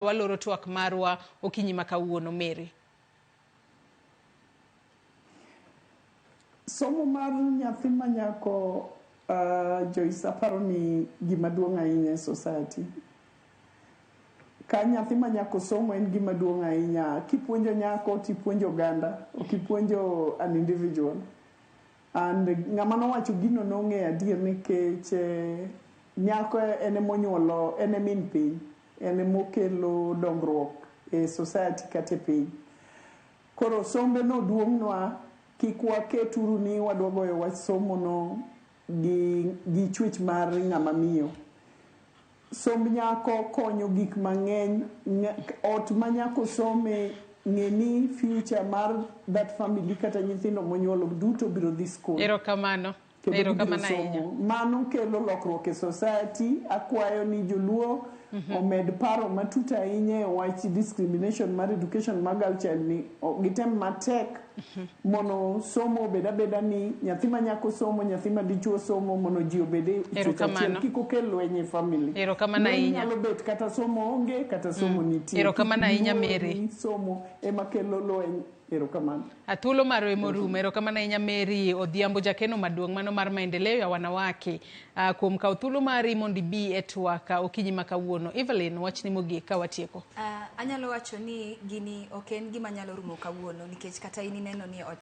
Waloro twak marwa okinyi ma kawuono, Mary. Somo mar nyathi ma nyako, Joyce, aparo ni gima duong' ahinya e society. Ka nyathi ma nyako somo en gima duong' ahinya. Kipuonjo nyako tipuonjo oganda, ok ipuonjo an individual. And ng'ama nowacho gino nong'eyo adier nikech nyako en emonyuolo, en e min piny. En emokelo dongruok e society kata e piny. Koro sombe no duong'nwa, kik waket uru ni wadwa goyo wach somo no gi chwech mar ng'ama miyo. Somb nyako konyo gik mang'eny. Ot ma nyako some ng'e ni future mar that family kata nyithindo monyuolo duto biro dhi school. Erokamano. Kendo gibiro Erokamano ahinya. somo. Mano kelo lokruok e society. Akwayo ni joluo omed paro matut ahinya e wach discrimination mar education mar girl child ni gitem matek mondo somo obed abeda ni nyathi ma nyako somo, nyathi ma dichuo somo, mondo ji obed e chuth achiel, Erokamano. kik okel lweny e family. Erokamano Lweny ahinya. nyalo bet kata somo onge kata somo nitie. Erokamano Kik ahinya, giwuo Mary. ni somo ema kelo lweny. Erokamano. Thuolo marwa ema orumo. Erokamano ahinya Mary Odhiambo, jakeno maduong' mano mar Maendeleo ya Wanawake, kuom kawo thuolo mari mondo ibi e twak okinyi ma kawuono. Evelyn, wachni mogik ka watieko. Anyalo wacho ni gini ok en gima nyalo rumo kawuono nikech kata in ineno ni